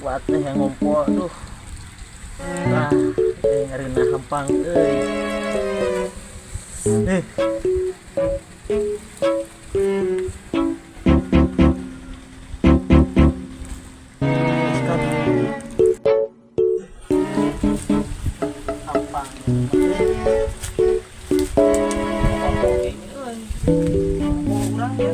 Kuat teh yang ngompol, aduh. Ah, ngareunah hampang euy. Eh. Sikat. Hampang. Euy. Urang ya.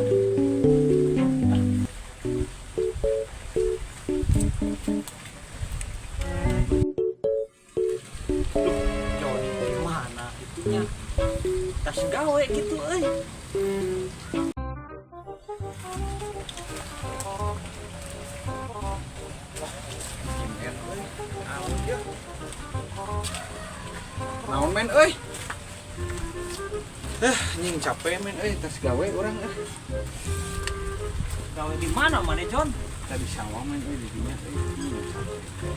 Duh, Joni gimana itunya? Tas gawe gitu euy. Naon, men euy? Eh, anjing capek, men euy, tas gawe urang eh. Gawe di mana mana, John? Tadi sawah, men euy, di dinya euy. Anjing, capek.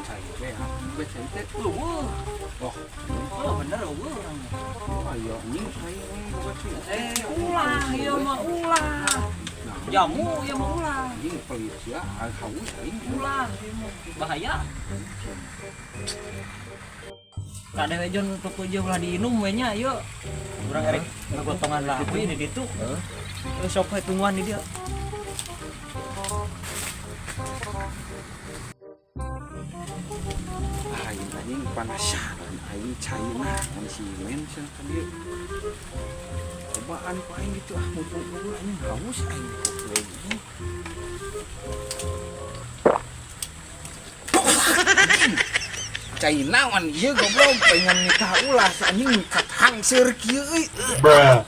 Cai we ah, we cai teh. Eueuh. Oh, Oh, bener eueuh urang. Ayo anjing cai we boga cai. Eh, ulah ieu mah ulah. Nah, Jamu ieu mah ulah. Anjing pelit sia, haus aing. Ulah ieu mah bahaya. Kade we, John, toko jeung ulah diinum we nya ieu. Urang erek ngagotongan lah we di ditu. Heeh. Heuh, sok we tungguan di dieu. Aing anjing penasaran aing cai nah si men cenah ka dieu. Cobaan ku aing gitu ah, mumpung eueuh anjing haus aing goblok. Cai naon ieu goblok, pengen nikah ulah anjing mikat hangseur kieu euy. Bruh.